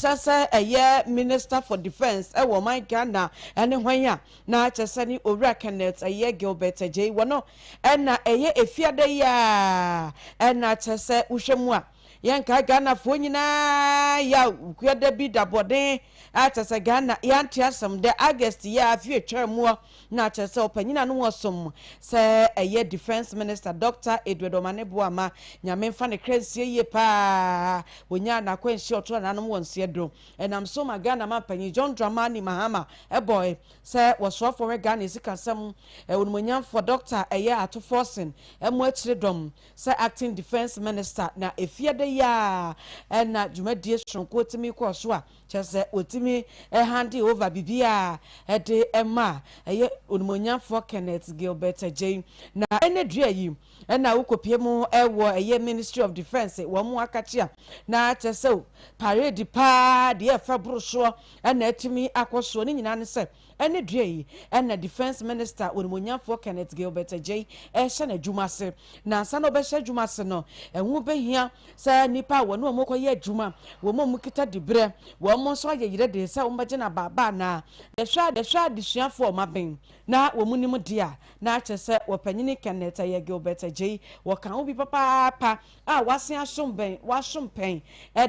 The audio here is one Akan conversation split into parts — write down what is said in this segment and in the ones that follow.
Wobisa sɛ ɛyɛ Minister for Defence wɔ ɔman Ghana ne hwan a, na kyerɛ sɛ ne Owura Kenneth ɛyɛ Gilbert Agyei. Wɔno na ɛyɛ Efiada yi ara na kyerɛ sɛ wohwɛ mu a, yɛnkae Ghanafoɔ nyinaa yaw Wukuada bi da bɔne a kyerɛ sɛ Ghana yɛante asɛm dɛ August yi ara afe atwaa muɔ na kyerɛ sɛ ɔpanyin a no ɔsom sɛ ɛyɛ Defence Minister Doctor Edward Omane Boamah Nyame mfa ne kra nsie yie paa wɔnyaa n'akwanhyia ɔtoro ananom wɔ nseɛ do ɛnam so ma Ghana manpanyin John Dramani Mahama bɔe sɛ wɔsoafoɔ hwɛ Ghana sikasɛm onimonyamfoɔ Doctor ɛyɛ Ato Forson ɛmo akyire dɔm sɛ Acting Defence Minister na efiada yi ara na dwumadie soronko tumi kɔɔ so a kyerɛ sɛ wɔtumi handee over biribiara de maa ɛyɛ Onimuonyamfoɔ Kenneth Gilbert Agyei. Na ɛnɛ dua yi na wokɔpie mu wɔ ɛyɛ Ministry of Defence wɔn mu akakyea na kyerɛ sɛ parade paa deɛ ɛfɛ boro soɔ na atumi akɔ soɔ ne nyinaa ne sɛ Ɛnnɛ dua yi na Defence Minister Onimuonyamfoɔ Kenneth Gilbert Adjei rehyɛ n'adwuma ase. Na ansa na ɔbɛhyɛ adwuma ase no, ɛho bɛhia sɛ nnipa a wɔne wɔn rekɔyɛ adwuma, wɔn a wɔkita diberɛ, wɔn nso ayɛ yerɛ de sɛ wɔbɛgye no abaaba anaa. Yɛhwɛ yɛhwɛ adesuafoɔ a wɔaben na wɔn nim deɛ a, na kyerɛ sɛ wɔpanyini Kenneth ɛyɛ Gilbert Adjei, wɔka ho bi papaapa a wasen asom bɛn wasom pɛn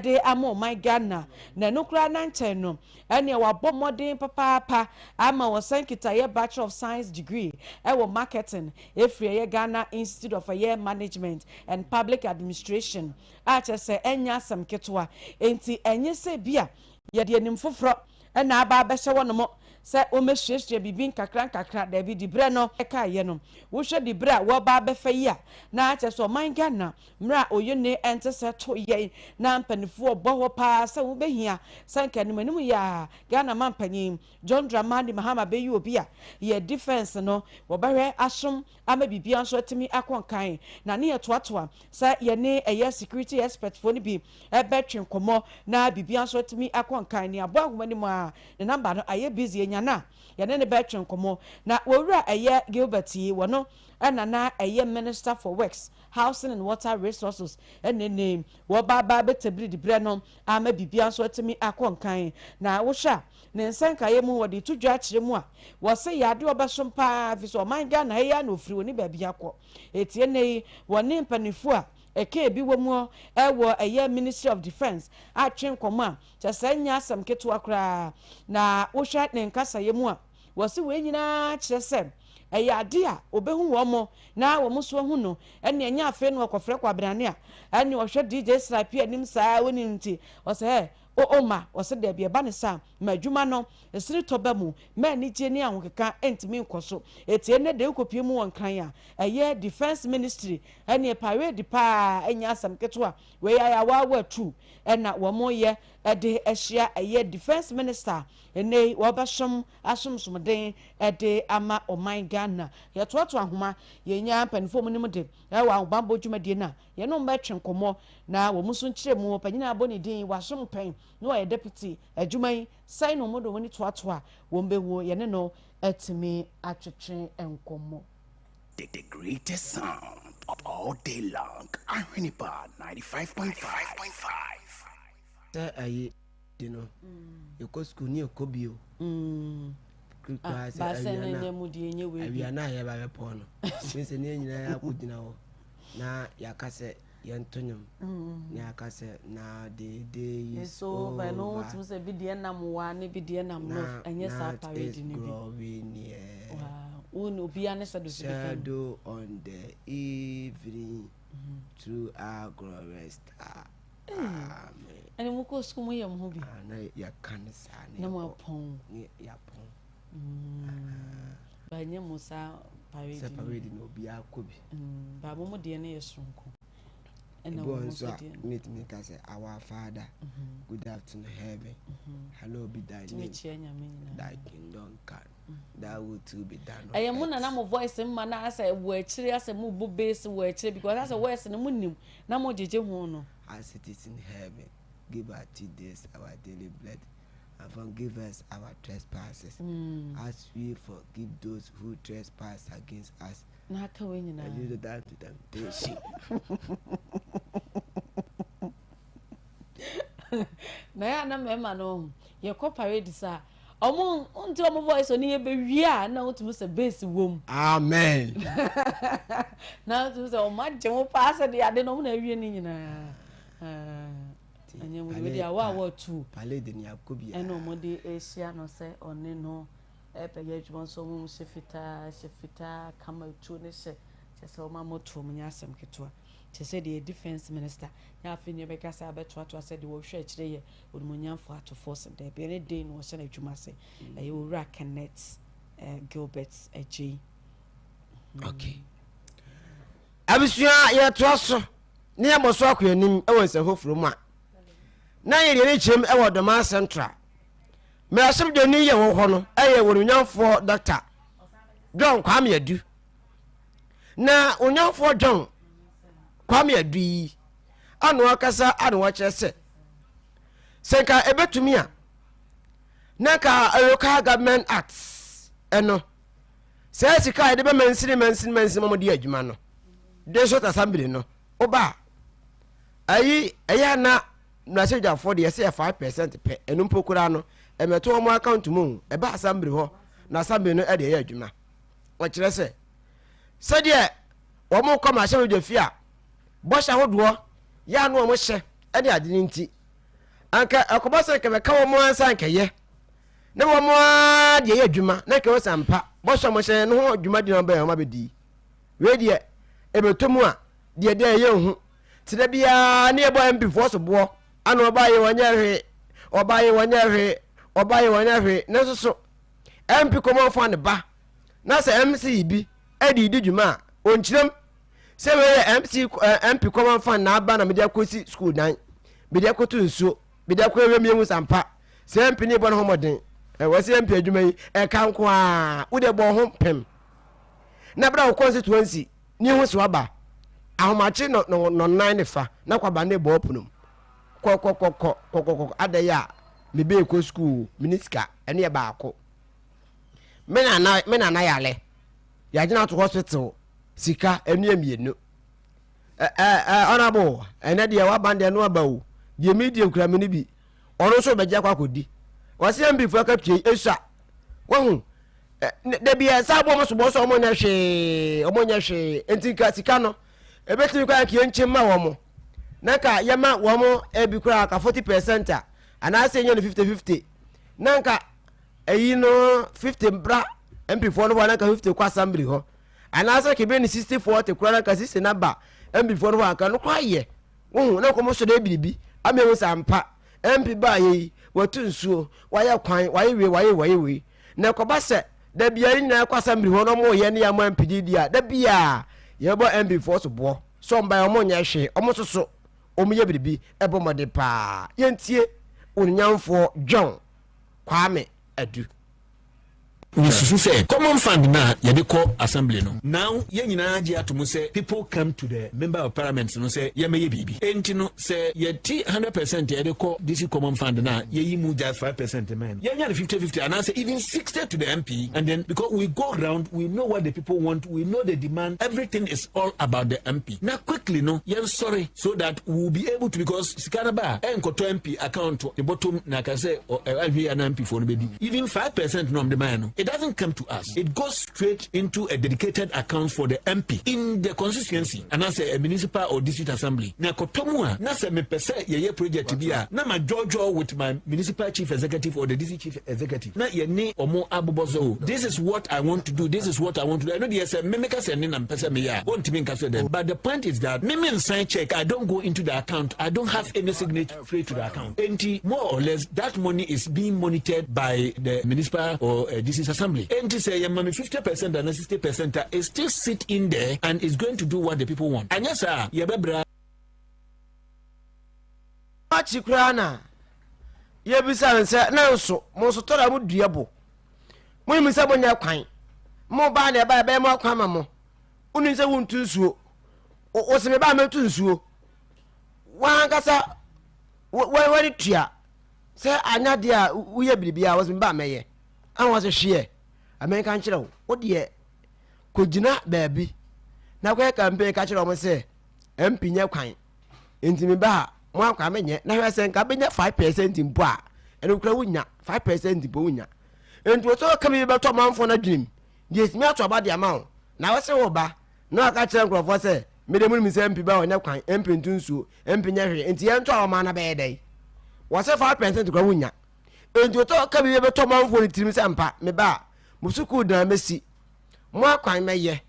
de ama ɔman Ghana. Na ɛno koraa na nkyɛn no, ɛneɛ wabɔ mmɔden papaapa ama wɔsan kita ɛyɛ Bachelor of Science degree ɛwɔ Marketing ɛfiri ɛyɛ Ghana Institute of ɛyɛ Management and Public Administration a kyerɛ sɛ ɛnyɛ asɛm ketewa. Enti ɛnyɛ sɛ bi a yɛde anim foforɔ na aba abɛhyɛ wɔnom sɛ wɔmmɛsuasua biribi nkakra nkakra, daabi, diberɛ no kaeɛ no, wohwɛ diberɛ a wɔreba abɛfa yi a, na kyerɛ sɛ ɔman Ghana mmerɛ a oyone ɛnte sɛ to yɛn na mpaninfoɔ bɔ hɔ paa sɛ ho bɛhia sɛ nka anim anim yi ara Ghana manpanyin John Dramani Mahama bɛyi obi a yɛ defence no wɔbɛhwɛ asom ama biribiara nso atumi akɔ nkan na ne yɛtoatoa sɛ yɛne ɛyɛ security expert foɔ no bi bɛtwe nkɔmmɔ na biribiara nso atumi akɔ nkan. Nea abɔ ahoma no mu ara ne number no ayɛ busy, yɛnya no a yɛne no bɛtwe nkɔmmɔ. Na wɔwura ɛyɛ Gilbert yi, wɔno na na ɛyɛ Minister for Works, Housing and Water Resources ɛne ne wɔba aba abɛtabiri diberɛ no ama biribiara nso atumi akɔ nkan. Na wohwɛ a ne nsɛnkaeɛ mu wɔde to dwa kyerɛ mu a, wɔse yɛ adeɛ ɔbɛsom paa ɛfiri sɛ ɔman Ghana ha yi ara na ɔfiri, ɔnni baabi akɔ. Ɛtie nnɛ yi wɔne mpaninfoɔ a ɛka ebi wɔ mu wɔ ɛyɛ Ministry of Defence atwe nkɔmmɔ a kyerɛ sɛ ɛnyɛ asɛm ketewa koraa. Na wohwɛ ne nkasaeɛ mu a, wɔse wei nyinaa kyerɛ sɛ ɛyɛ ade a ɔbɛhu wɔn na wɔn nso ahu no. Ɛnneɛ ɛnyɛ afei na ɔkɔfrɛ Kwabrane a ɛnneɛ ɔhwɛ DJ Srapi anim saa ɔnim nti ɔsɛ hɛ o o ma ɔsɛ daabi ɛba ne saa ma adwuma no sini tɔ ba mu ma anigye ne ahokeka ntumi nkɔ so. Etie nnɛ de wokɔpue mu wɔ Nkran a ɛyɛ Defence Ministry ɛneɛ parade paa ɛnyɛ asɛm ketewa wei ayɛ awaawa atu ɛna wɔn yɛ de ahyia ɛyɛ Defence Minister a ɛnnɛ yi wɔbɛsom asomsomden de ama ɔman Ghana. Yɛtoatoa ahoma yɛnya mpaninfoɔ mu nim de ɛwɔ ahobanbɔ dwumadie no a yɛne wɔn bɛtwe nkɔmmɔ na wɔn nso nkyerɛ mu. Ɔpanyin a abɔ ne din, wasom pɛn na ɔyɛ deputy adwuma yi, sɛn na wɔde wɔn ani toatoa wɔn bɛhu yɛne no atumi atwetwe nkɔmmɔ. The greatest sound all day long. Ahwenipa 95.5. Sɛ ayi di no, yɛkɔ sukuu ne yɛkɔ bio. Ah, Koraa sɛ baasa awia ne na nyɛ mu deɛ nyɛ wei bi. awia na yɛba bɛpɔn no. Ne sɛ ne yɛn nyinaa yɛakɔgyina hɔ na yɛaka sɛ yɛnto nnwom na yɛaka sɛ now the day is It's over. Ɛno over. wotumi sɛ bi deɛ nam wa ne bi deɛ nam Now north. Ɛnyɛ saa night parade is no bi. growing near. Wow. Wo ne obiara ne sɛ do so bi ka no. Shadow on the evening through our glorious star. Amen. Ɛne mo kɔ sukuu mo yɛ mo ho bi. Ah, na yɛka no saa Na mo yɛbɔ apɔn. ne yɛapɔn. Ba nyɛ mo saa parade Sɛ no. parade no obiara kɔ bi. Ba mo mo deɛ no yɛ soronko. Ɛna Ebi mo wɔ mo nso nso a deɛ no. metumi ka sɛ our father good afternoon heaven hallowed be thy Tumi name kyerɛ Nyame nyinaa. thy kingdom come thy will to be done on Ɛyɛ mo na na earth. mo voice mma na asɛ wɔ akyire asɛ mo bɔ bass wɔ akyire because asɛ voice no mo nim na mo gyegye ho no. As it is in heaven, give us today our daily bread, and forgive us our trespasses, as we forgive those who trespass against us. Na aka wei And nyinaa. lead us to temptation. Na yɛ a na mmarima no yɛkɔ parade saa ɔmo nti ɔmo voice ɔne yɛ bɛ wie a na wotumi sɛ bass wom. Amen. Na wotumi sɛ ɔmo agye ho paa sɛ de ade no ɔmo na awie ne nyinaa. Ɛnyɛ mu de awɔ awɔ tu. Parade ni akɔ bi. Ɛna ɔmo de ahyia no sɛ ɔne no ɛbɛyɛ adwuma nso ɔmo hyɛ fitaa hyɛ fitaa kama tuo ne hyɛ kyɛ sɛ ɔmo amoto ɔmo nyɛ asɛm ketewa. Kyɛ sɛ deɛ defence minister nyɛ afei ne yɛbɛka sɛ abɛtoatoa sɛ deɛ wɔhwɛ akyire yɛ onimonyamfo Ato Forson daabi ɛne den na wɔhyɛ no adwuma ase ɛyɛ owura Kenneth Gilbert Adjei. Okay. Abusua yɛtoa so ne yɛbɔ so akɔ anim wɔ nsɛm foforɔ mu a na yɛde ani kyerɛm wɔ Dɔmaa Central mmarahyɛbadwani yɛ wɔ hɔ no ɛyɛ wɔnonyamfoɔ Dr. John Kwame Adu na onyamfoɔ John Kwame Adu yi ano akasa ano akyerɛ sɛ sɛ nka ɛbɛtumi a na nka local government act ɛno sɛ sika a yɛde bɛ mansini mansini mansini ma wɔde adwuma no district assembly no woba a ayi ɛyɛ ana mmarahyɛdwafoɔ deɛ ɛsɛ yɛ 5% pɛ. Ɛno mpo koraa no ɛmɛto wɔn account mu, ɛba assembly hɔ na assembly no ɛde ɛyɛ adwuma. Wɔkyerɛ sɛ sɛdeɛ wɔn kɔ mmarahyɛbadwa fie a bɔhyɛ ahodoɔ yɛ ano wɔn hyɛ ɛne ade no nti anka ɛkɔba sɛ nkɛmɛka wɔn ansa nkɛyɛ ne wɔn ara deɛ ɛyɛ adwuma na nkɛwɔ sɛ ampa bɔhyɛ wɔn hyɛ no ho dwuma di na wɔn bɛyɛ wɔn abɛdi. Wei deɛ ɛbɛtɔ mu a deɛ deɛ ɛyɛ nhu te da biara ne yɛbɔ MP foɔ so boɔ ana ɔbaa yɛ wɔnyɛ hwee, ɔbaa yɛ wɔnyɛ hwee, ɔbaa yɛ wɔnyɛ hwee. Ne nso so MP kɔmɔ fa ne ba na sɛ MC yi bi ɛde di dwuma a ɔnkyerɛm sɛ wei yɛ MC MP kɔmɔ fa na aba na mede akɔsi sukuu dan, mede akɔto nsuo, mede akɔ ewiem. Yɛhu sampa sɛ MP ne bɔ ne ho mmɔden ɛwɔ sɛ MP adwuma yi ɛka nko a wode bɔ ho pem na bere a wo constituency ni ho so aba ahomakye no no no nan ne fa na kwaba ne bɔ ɔpono mu kɔkɔkɔkɔ kɔkɔkɔkɔ adɛyɛ a mebe kɔ sukuu mene sika ɛne yɛ baako me nana me nana yale yɛagyina to hospital sika ɛne yɛ mmienu. Ɛ ɛ ɛ honorable ɛnɛ deɛ waban deɛ no aba o deɛ mi deɛ nkura mi no bi ɔno nso bɛgye akɔ akɔdi wɔsi MP fo akatua yi esua wahu dabi ɛsɛ abɔ ɔmo sobɔ sɛ ɔmo nyɛ hwee, ɔmo nyɛ hwee. Nti nka sika no ebetumi kɔ anka yɛnkyɛn ma wɔn na nka yɛma wɔn ebi koraa ka 40% a anaasɛ yɛnyɛ no 50-50 na nka eyi no 50 mbra MP foɔ no hɔ na nka 50 kɔ assembly hɔ anaasɛ kebe ne 60-40 koraa na nka 60 na ba MP foɔ no hɔ anka no koraa yɛ wohu na nkɔmɔ so dɛ biribi ama ehu sɛ ampa MP baa yɛ yi watu nsuo, wayɛ kwan, wayɛ wei, wayɛ wayɛ wei. Na ɛkɔba sɛ da bia yɛn nyinaa kɔ assembly hɔ na ɔmo yɛ ne yɛ ama MP di di a da bia yɛbɛbɔ MP foɔ so boɔ sɛ ɔmo ba yɛ ɔmo nyɛ hwee, ɔmo soso ɔmo yɛ biribi ɛbɔ mmɔden paa. Yɛntie onyanfoɔ John Kwame Adu. Mesusu sɛ common fund no a yɛde kɔ assembly no, now yɛn nyinaa gye ato mu sɛ people come to the member of parliament no sɛ yɛmmɛyɛ biribi. Enti no sɛ yɛte 100% a yɛde kɔ district common fund no a yɛyi mu just 5% ma no, yɛnya no 50-50 anaasɛ even 60 to the MP and then because we go round, we know what the people want, we know the demand, everything is all about the MP. Na quickly no yɛnsɔre so that we will be able to because sika no ba a ɛnkɔtɔ MP account ne bɔtɔm na aka sɛ ahwɛ yi ana MP foɔ no bɛdi even 5% no ɔmde mayɛ no, it doesn't come to us, it goes straight into a dedicated account for the MP in the constituency anaasɛ a municipal or district assembly. Na kɔtɔ mu a na sɛ mepɛ sɛ yɛyɛ project bi a na ma dwɔdwɔ with my municipal chief executive or the district chief executive na yɛne ɔmo abobɔ so, oh, this is what I want to do, this is what I want to do. Ɛno deɛ sɛ memeka sɛ ne na mpɛ sɛ meyɛ a ɔntumi nka sɛ dɛn, but the point is that meme nsan check, I don't go into the account, I don't have any signature to the account. Enti more or less that money is being monitored by the municipal or district assembly. Enti sɛ yɛma me 50% and 60% a it still sit in there and is going to do what the people want. Anyɛ saa yɛbɛbrɛ. Akyi koraa na yɛbisa no sɛ nanso mo nso tɔrɔ a mo dua bo monim sɛ monyɛ kwan mo baa na ɛba ɛbɛyɛ mo akwan ma mo wonim sɛ wontu nsuo wo se me baa mɛtu nsuo wankasa wɔne tua sɛ anya deɛ a woyɛ biribi a wɔsɛ me baa mɛyɛ ama wɔsɛ hweɛ amɛnka nkyerɛ wo wo deɛ kɔgyina baabi na kɔyɛ campaign ka kyerɛ wɔn sɛ MP nyɛ kwan nti me ba a. Mo akwa menyɛ na hwɛ sɛ nka bɛnya 5% mpo a, ɛno kora wonya 5% mpo wonya. Nti wɔ sɛ ɔka biribi bɛtɔ ɔmanfoɔ no adwenem deɛ ɛtumi ato aba de ama wo na wo se wo ba na waka kyerɛ nkurɔfoɔ sɛ mede mo nim sɛ MP ba ɔnyɛ kwan, MP nto nsuo, MP nyɛ hwee, nti yɛnto a ɔma no bɛyɛ dɛn? Wɔ sɛ 5% kora wonya. Nti wɔ sɛ ɔka biribi bɛtɔ ɔmanfoɔ no tirim sɛ mpa me ba a mo sukuu dan mɛsi, mo akwan mɛyɛ.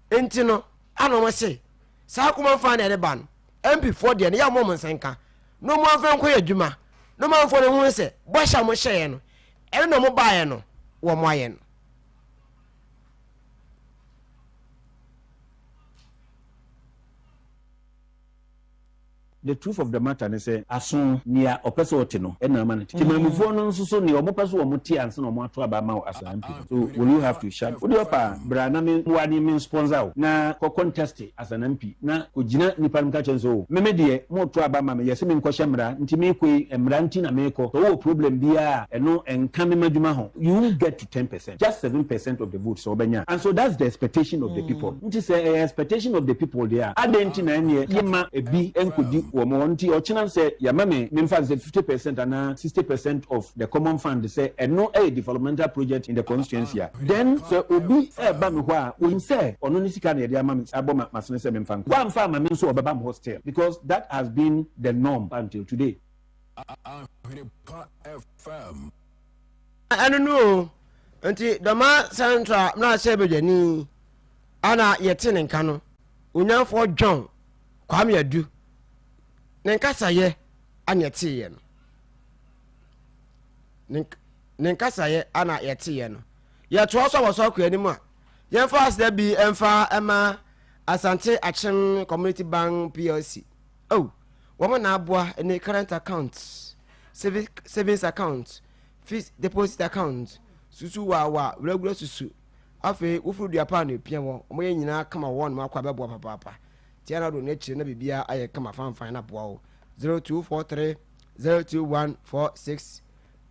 Nti no ana wɔn se saa kuma mfa na ɛde ba no, MP foɔ deɛ no yɛ wɔn nsa nka na wɔn amfa nkɔyɛ adwuma na ɔmanfoɔ no hu sɛ bɔhyɛ a wɔhyɛeɛ no ɛno na wɔn baeɛ no wɔn ayɛ no. The truth of the matter ne sɛ, aso nea ɔpɛ sɛ ɔte no na ama no te. Temanmufoɔ no nso so nea wɔpɛ sɛ wɔn te ansa na wɔn ato aba ama wo as an MP no, so will you have to shut? Wo deɛ ɔpɛ a bra na me mmoa ne me sponsor wo na kɔ contest as an MP na kɔ gyina nnipa no mu ka kyerɛ no sɛ oh me me deɛ mo reto aba ma me yɛse me nkɔ hyɛ mmara nti me kɔ yi mmara nti na me kɔ, sɛ wowɔ problem biara a ɛno ɛnka me m'adwuma ho, you won't get to 10%, just 7% of the vote sɛ wobɛnya a, and so that's the expectation of the people. Nti sɛ ɛyɛ expectation of the people deɛ a, adɛn nti na ɛnneɛ yemma ebi nkɔdi wɔn hɔ? Nti ɔkyena sɛ yɛama me memfa no sɛ 50% anaa 60% of the common fund sɛ ɛno yɛ developmental project in the constituency a, then sɛ obi reba me hɔ a, onim sɛ ɔno ne sika na yɛde ama me abɔ m'asene sɛ memfa nkɔ. Wamfa amma me nso a, ɔbɛba me hɔ still because that has been the norm until today. Ahwenepa FM. Ɛno no o, nti Dɔma Central mmarahyɛbadwani a na yɛte ne nka no, Onyanfoɔ John Kwame Adu, ne nkasayɛ a na yɛteeɛ no. Ne nkasayɛ a na yɛteeɛ no. Yɛtoa so a wɔsɔ akɔ anim a, yɛmfa aseda bi mfa ma Asante Akyem Community Bank PLC. Oh, wɔn na aboa ne current account, savings account, fixed deposit account, susu waawa, regular susu. Afei woforo dua paa na epia wɔ, wɔn yɛ nyinaa kama wɔ wɔn akɔ abɛboa papaapa. Tia na do n'akyire na biribiara ayɛ kama fanfan na boa wo. 0243 021 46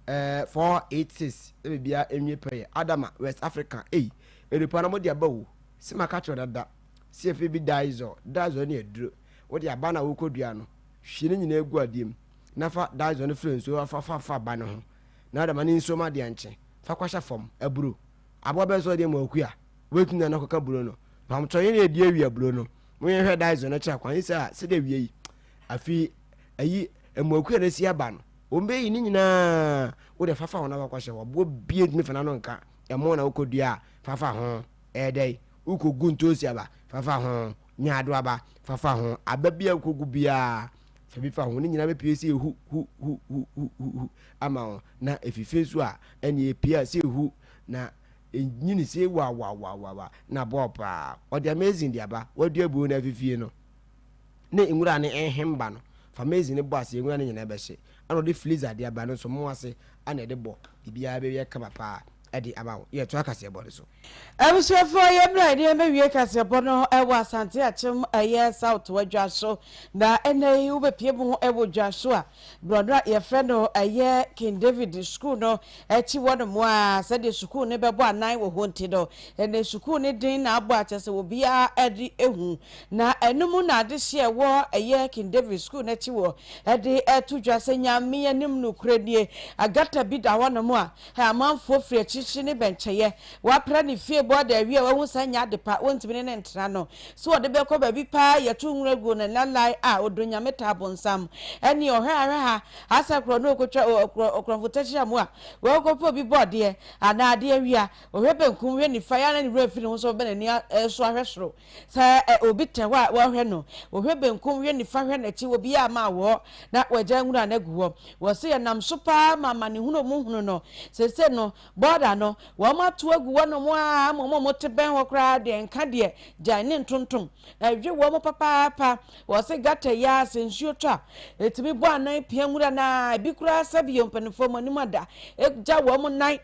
eh, 486 na biribiara nwie pɛyɛ. Adama, West Africa, ei, eripa na mo de aba o. Se maka kyerɛ dada, se efi bi daizɔ, daizɔ ne aduro. Wode aba no a wokɔdua no, hwie ne nyinaa gu adeɛ mu, na fa daizɔ no frɛ nsuo fa fa fa aba no ho, na wode ma ne nsuo ma adeɛ nkye, fa kɔhyɛ fam, aburo. Aboa bɛn so ɔdeɛ mu akua, wobɛtumi de no akɔka buro no. Mpamokyɛw yɛn na yɛdi awia buro no, mo yɛn hwɛ daizɔ no kyerɛ kwan, yi sɛ a, sɛdeɛ awia yi, afi ayi, mmoakua no asi aba no, wɔn bɛyi ne nyinaa, wode fa fa ho na wakɔhyɛ hɔ, aboa bie ntumi fa n'ano nka, ɛmo na wokɔdua a, fa fa ho, ɛyɛ dɛn, wokɔgu ntoosi aba, fa fa ho. Nyaadoa ba, fa fa ho. Aba bi a wokɔgu biara, fa bi fa ho. Ne nyinaa bɛpue sɛ hu hu hu hu hu hu hu ama wo. Na ɛfifi nso a, ɛne ɛpue a sɛ hu na ɛnyini sɛ wa wa wa wa wa na aboa wo paa. Ɔde amazing de aba. Wadua buo no afifie no ne nwura no ɛnhem ba no, fa amazing no bɔ aseɛ, nwura no nyinaa bɛhye. Ɛna ɔde freezer de aba no nso mo ase ana ɛde bɔ. Biribiara bɛyɛ kama paa ɛde ama wo. Yɛtoa kaseɛbɔ no so. Abusuafoɔ yɛ mmerɛ a yɛde bɛwie kaseɛbɔ no wɔ Asante Akyem ɛyɛ South Dwaso na ɛnɛ yi wobɛpie mu wɔ Dwaso a borɔno a yɛfrɛ no ɛyɛ King David School no akyi hɔ nom a sɛdeɛ sukuu no bɛbɔ anan wɔ hɔ nti no ɛnɛ sukuu no din na abɔ akyɛ sɛ obiara de ehu na ɛno mu na adehyeɛ wɔ ɛyɛ King David School no akyi wɔ ɛde ɛto dwa sɛ Nyame anim nokorɛ nie agata bi da hɔ nom a Amanfoɔ firi akyirikyiri ne bɛnkyɛeɛ. Wɔapra ne fie bɔɔda awie a wɔahu sɛ ɛnyɛ ade pa, wɔntumi ne no ntena no. So wɔde bɛkɔ baabi paa yɛto nwura gu no lalai a ɔdɔ Nyame taa bonsam. Ɛneɛ ɔhwɛ ha hwɛ ha asɛ korɔ no ɔkɔtwa ɔkorɔmfo tɛkyerɛmo a wɔkɔpɛ obi bɔɔdeɛ anaa adeɛ awia. Ɔhwɛ benkum hwɛ nifa yɛ a na ne werɛ afi ne ho sɛ ɔbɛma n'ani so ahwɛ soro. Sɛ obi tɛ hɔ a wɔhwɛ no, wɔhwɛ benkum, hwɛ nifa, hwɛ n'akyi, obiara amma awɔ na wɔagya nwura no agu hɔ. Wɔse yɛnam so paa ma amanehunu a wɔhunu no. Seesei no, bɔɔda no, wɔato agu hɔnom ara ma wɔn a wɔte bɛn hɔ koraa deɛ, nka deɛ, gyae ne ntontom. Ɛwe wɔn papaapa. Wɔse gutter yi ara, sɛ nsuo tɔ a, ɛtumi bɔ anan pia nwura no ara, ebi koraa sɛbio mpanimfoɔ mo anim ada, gya wɔn nan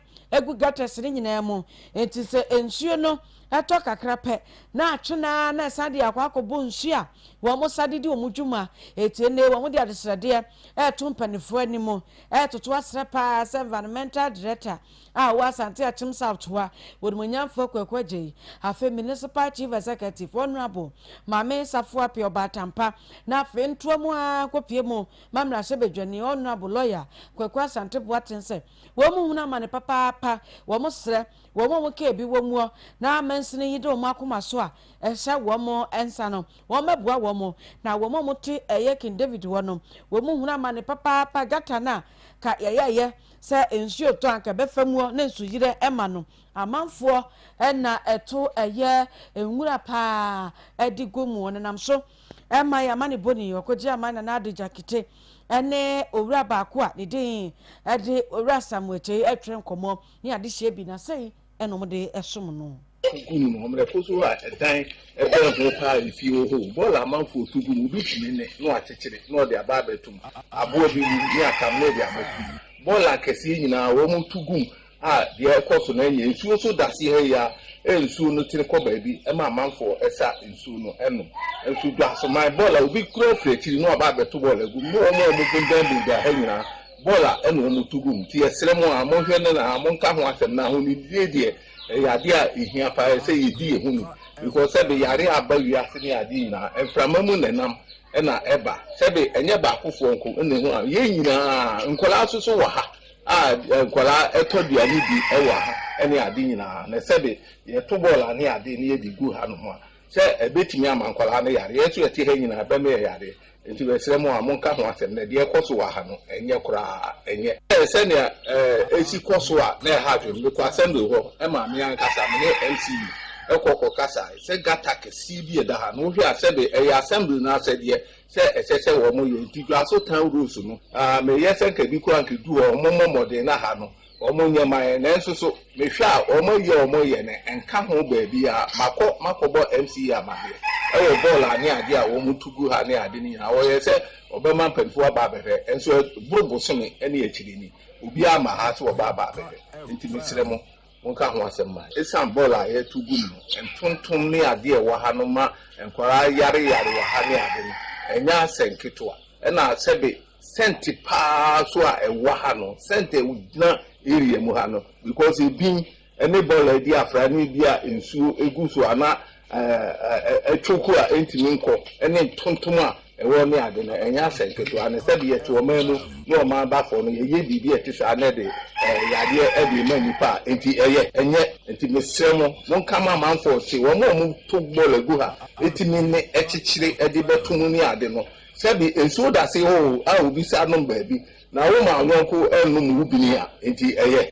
gu gutters no nyinaa mu. Enti sɛ nsuo no tɔ kakra pɛ, na atwe no ara na ɛsan de akɔ akɔbɔ nsuo a wɔn sa de di wɔn dwuma. Enti nnɛ yi wɔde adesrɛdeɛ reto mpanimfoɔ anim retoto asrɛ pa ara sɛ Environmental Director a ɔwɔ Asante Akyem South Toa, Onimuonyamfoɔ Kwaku Agyei, afei Municipal Chief Executive Honourable Maame Safo Appiah Ɔbaatampa, na afei ntoa mu ara nkɔpue mu ma Mmarahyɛbadwani Honourable Lawyer Kwaku Asante Boateng sɛ wɔn hunu amane papaapa, wɔn srɛ wɔn a wɔka ebi wɔ muɔ na mansini yi de wɔn akoma so a ɛhyɛ wɔn nsa no, wɔmmɛboa wɔn. Na wɔn a wɔte ɛyɛ King David hɔ no, wɔn hunu amane papaapa, gata no a ka yɛyɛeɛ sɛ nsuo tɔ a anka ɛbɛfa muɔ na nsuyire ma no, amanfoɔ na ɛto ɛyɛ nwura paa de gu mu. Wɔnenam so ma yɛn amanebɔni, ɔkɔgye aman Nana Addo Gyakite ne owura baako a ne din de Owura Samuel Kyei retwere nkɔmmɔ ne adehyeɛ bi, na sei na wɔde som no. Tu gu mu no, ɔmmerɛfo so a ɛdan bɛn ho paa efie wɔ hɔ o, bɔɔla amanfoɔ tu gu mu, obi tumi ne na wakyekyere na ɔde aba abɛto mu, aboa bi wu ne atam na ɔde abɛto mu. Bɔɔla akɛseɛ nyinaa wɔn tu gu mu a deɛ ɛkɔ so no ɛnyɛ. Nsuo nso da aseɛ ha yi ara, nsuo no tene kɔ baabi ma amanfoɔ sa nsuo no nom. Nso Dwasoman bɔɔla obi kura firi akyiri na waba abɛto bɔɔla agu mu ne wɔn a wɔbundambundam ha nyinaa bɔɔla na wɔtu gu mu. Nti yɛsrɛ mo a monhwɛ no na monka ho asɛm na ahonidie deɛ ɛyɛ adeɛ a ɛhia paa ɛsɛ sɛ yɛdi yɛn ho ni because sɛbe yareɛ a aba wiase ne adeɛ nyinaa mframa mu na ɛnam na ɛba sɛbe ɛnyɛ baakofoɔ nko na ɛhu a yɛn nyinaa nkwadaa nso so wɔ ha a nkwadaa ɛtɔ aduane di wɔ ha ne ade nyinaa na sɛbe yɛto bɔɔl ne ade ne yɛde gu ha nom a sɛ ɛbɛtumi ama nkwadaa no yareɛ yɛn nso yɛte ha nyinaa ɛbɛma yɛ yareɛ Enti mesrɛ mo a monka ho asɛm, na deɛ ɛrekɔ so wɔ ha no, ɛnyɛ koraa, ɛnyɛ. Sɛnea ɛsi kɔ so a na ɛha adwene. Mekɔ assembly hɔ ma me ankasa me ne MCE kɔ kɔkasae sɛ gutter kɛseɛ bi a ɛda ha no, wohwɛ a sɛbe ɛyɛ assembly no asɛdeɛ sɛ ɛsɛ sɛ wɔyɛ. Nti Dwaso Town Roads no, meyɛ sɛ nka bi koraa nka ɛdu hɔ a wɔmmɔ mmɔden na ha no Wɔn nyɛ ma yɛn nanso so mehwɛ a wɔn ayi a wɔn yɛ no nka ho baabiara makɔ makɔbɔ MCE amaneɛ ɛwɔ bɔɔl a ne adeɛ a wɔn tu gu ha ne ade no nyinaa wɔyɛ sɛ wɔbɛma mpaninfoɔ aba abɛhwɛ nso ɛboro bosome ne akyire ni obiara mma ha sɛ wɔba aba abɛhwɛ nti mesrɛ mo monka ho asɛm ma ɛsiane bɔɔl a yɛto gu mu no ntontom ne adeɛ ɛwɔ ha no ma nkwadaa yare yare wɔ ha ne ade no ɛnyɛ asɛ nketewa ɛna sɛbe Sɛnte paa so a ɛwɔ ha no, sɛnte a ɛgyina area mu ha no, because ebi ne bɔɔla adi afra ne ebi a nsuo gu so a na ɛtwoko a ɛntumi nkɔ ne ntontom a ɛwɔ ne ade no, ɛnyɛ asɛm ketewa. Na sɛbe yɛte ɔman mu ne ɔman bafoɔ no, yɛyɛ biribi a ɛte saa na ɛde yadeɛ de rema nnipa a, enti ɛyɛ? Ɛnyɛ. Enti mesrɛ mo, monka ma amanfoɔ nte, wɔn a wɔto bɔɔla gu ha tumi ne kyekyere de bɛto mu ne ade no, Sɛbi nsuo da ase hɔ o a obi sa nom baabi na wo ma wo yɔnko nnom wo bini a nti ɛyɛ.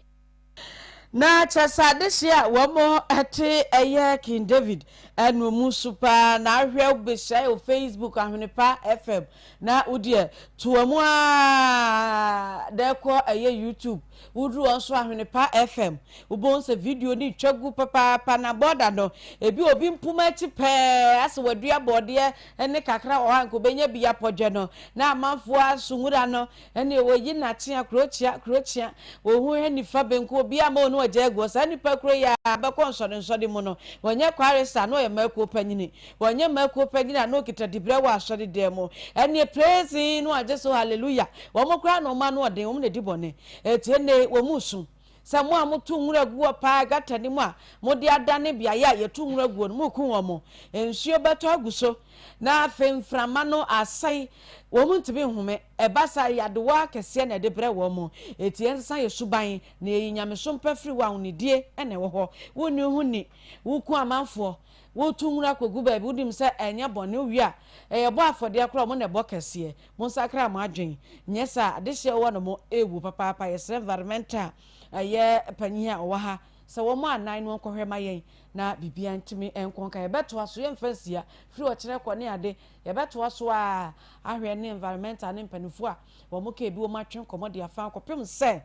Na kyerɛ sɛ adehyeɛ a wɔn te ɛyɛ King David ɛno mu so paa na ahwɛ wo bɛhyia wɔ Facebook Ahwenepa FM na wo deɛ toa mu aa na ɛkɔ ɛyɛ YouTube woduru hɔ nso Ahwenepa FM wobɛhu sɛ video no retwa gu papaapa na bɔɔda no ebi obi mpoma akyi pɛɛ asɛ wadua bɔɔdeɛ ne kakra wɔ hɔ a anka obenya bi apɔdwɛ no, na amanfoɔ aso nwura no, ɛne wɔyi nakyea, kurokyea, kurokyea, wɔhu hwɛ nifa benku, obiara ma ɔnu ɔgya aguɔ, saa nipa kuro yi ara bɛkɔ nsɔre nsɔre mu no, wɔnyɛ kwaresa na ɔyɛ mmakuo panyini, wɔnyɛ mmakuo panyini a na ɔkita dibrɛ wɔ asɔre dan mu, ɛneɛ praise no agye so hallelujah, wɔn koraa na wɔn ano ɔden, wɔn na ɛdi bɔne, ɛti ɛnɛ wɔn resu. Sɛ mo a moto nwura gu wɔ paa gata no mu a mode adane beaeɛ a yɛto nwura guo no, moreku wɔn. Nsuo bɛtɔ agu so, na afei mframa no asɛe. Wɔntumi nhome. Ɛba saa a, nyadewa akɛseɛ na ɛde brɛ wɔn. Enti yɛnsesa yɛn suban, na yɛyi nyamesom pa firi hɔ. Ahonidie na ɛwɔ hɔ. Wonni wo ho ni. Woku amanfoɔ. Woto nwura kɔgu baabi. Wonim sɛ ɛnyɛ bɔne. Wowie a, ɛyɛ bɔ afɔdeɛ koraa a, wɔn na ɛbɔ kɛseɛ. Monsakra mo adwen, nyɛ saa a adehyeɛ a ɛwɔ no mo ɛrewu papaapa. Yɛsrɛ environmental ɛyɛ panyin a ɔwɔ ha sɛ wɔmmɔ anan no nkɔhwɛ ma yɛn na biribiara ntumi nkɔ nka. Yɛbɛtoa so, yɛmfa nsia firi ɔkyerɛ kɔ ne ade, yɛbɛtoa so ara ahwɛ ne environmental ne mpanimfoɔ a wɔn ka ebi wɔn atwe nkɔmmɔ de afa kɔpem sɛ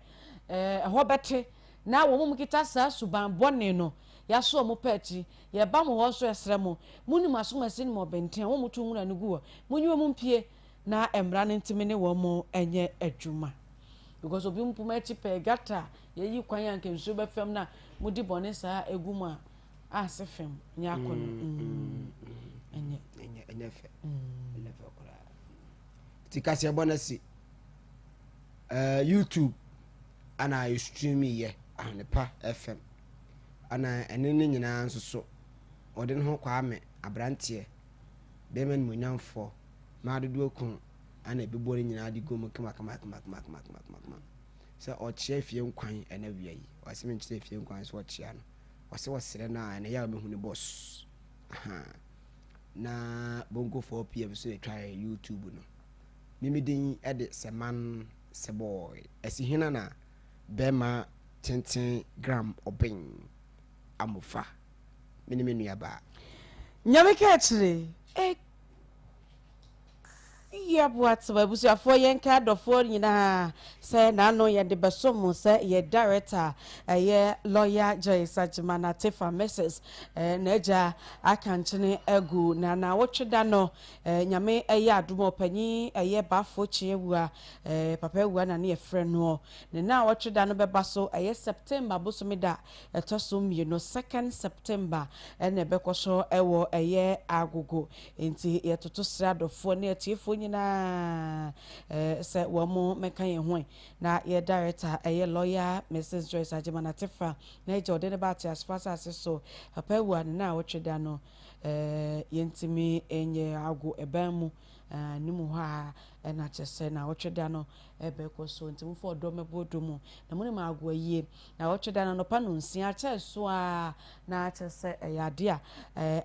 ɛhɔ bɛte na wɔn mu kita saa suban bɔne no yɛaso wɔn pɛ akyi. Yɛba mo hɔ nso yɛsrɛ mo, monim asomasi ne mo ɔbɛnten a wɔn to nwura no gu hɔ, Monyi wɔn mpue na mmara no ntumi ne wɔn nyɛ adwuma. Because obi mpoma akyi pɛɛ gutter a yɛyi kwan a nka nsuo bɛfam na modi bɔne saa egu mu a ase fam nyɛ akɔnɔ. Ɛnyɛ. Ɛnyɛ fɛ, ɛnyɛ fɛ koraa. Nti kaseɛbɔ no asi YouTube ana yɛ stream yɛ Ahwenepa FM ana ɛne ne nyinaa nso so ɔde ne ho Kwame aberanteɛ bɛrima nimonyamfoɔ maa dodoɔ kun ana ɛbɛbɔ ne nyinaa de gu mu kama kama kama kama kama kama kama kama sɛ ɔkyea fie nkwan ɛna wia yi ɔsɛ menkyerɛ fie nkwan sɛ ɔkyea no ɔsɛ ɔsrɛ no a ɛna yɛ a ɔbɛhu ne boss. Ahaa na bonko 4pm so na ɛtwa YouTube no. Me me din de Sɛman Sɛbɔɔe. Ɛsi hena na bɛɛma tenten gram ɔben amofa me ne me nua baa. Nyame ka akyire eh Yɛ Boatema abusuafoɔ yɛnka adɔfoɔ nyinaa sɛ n'ano yɛde bɛso mo sɛ yɛ director ɛyɛ lawyer Joyce Agyeman Atefa Mrs n'agya aka nkyene agu na naawɔtwe da no Nyame ɛyɛ adom a ɔpanyin ɛyɛ Bafo Kyeawua Papa Awua na ne yɛfrɛ noɔ ne naawɔtwe da no bɛba so ɛyɛ September bosome da ɛtɔ so mmieno second September ɛna ɛbɛkɔ so ɛwɔ ɛyɛ Agogo Enti yɛtoto srɛ adɔfoɔ ne atiefoɔ nyinaa sɛ wɔn mmɛka yɛn ho na yɛ director ɛyɛ lawyer Mrs Joyce Agyeman Atefa na agya ɔde ne ba ateasefo asase so papa awu a ne naawɔtwe da no yɛntumi nyɛ ago ɛban mu ne mu hɔ a ɛna kyɛ sɛ naawɔtwe da no ɛbɛkɔ so nti momfa ɔdɔ mmɛbɔ ɔdɔ mu na monim ago ayie naawɔtwe da no anɔpa nonsia kyɛ so a na kyɛ sɛ ɛyɛ ade a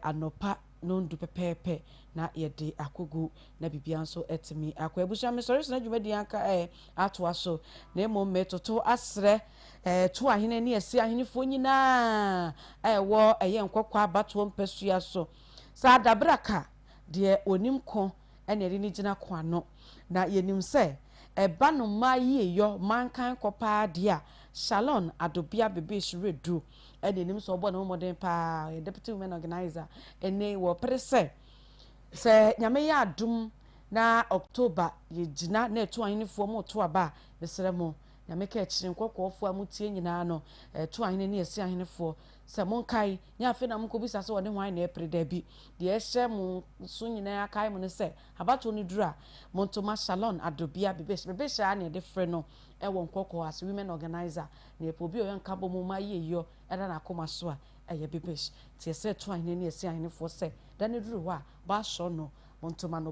anɔpa nondu pɛpɛɛpɛ na yɛde akɔgu na biribiara nso atumi akɔ. Abusua mesɔre sena dwumadi anka ɛ atoa so na mmom metoto asrɛ ɛ to ahene ne asi ahenefoɔ nyinaa a ɛwɔ ɛyɛ nkɔkɔ abatoɔ mpasua so sɛ adabraka deɛ onim ko ɛna ɛde ne gyina ko ano na yɛnim sɛ ɛba no mmaa yieyɔ mankan kɔ paa deɛ a Shalon Adobea Bebesu Redu ɛna ɛnim sɛ ɔbɔ ne ho mmɔden paa, ɔyɛ deputy women organizer. Ɛnɛ yi wɔpere sɛ sɛ Nyame yɛ adom na October yɛgyina na ɛto ahenefoɔ mo to aba a, mesrɛ mo, Nyame ka akyire nkɔkɔɔfoɔ a motie nyinaa no, ɛto ahene ne ɛsi ahenefoɔ sɛ monkae, nyɛ afei na monkɔbisa sɛ ɔne hwan na ɛpere, daabi, deɛ ɛhyɛ mo so nyinaa akae mo ne sɛ abatoɔ no duru a, monto ma Shalon Adobia Bebehyɛ, Bebehyɛ ara na yɛde frɛ no ɛwɔ nkɔkɔɔ ase, women organizer. Na yɛpɛ obi a ɔyɛ nkabom ma yieyɔ da n'akoma so a, ɛyɛ Bibish. Nti yɛsrɛ to ahene ne yɛse ahenefoɔ sɛ, da no duru hɔ a, bɔasɔ no, monto ma no.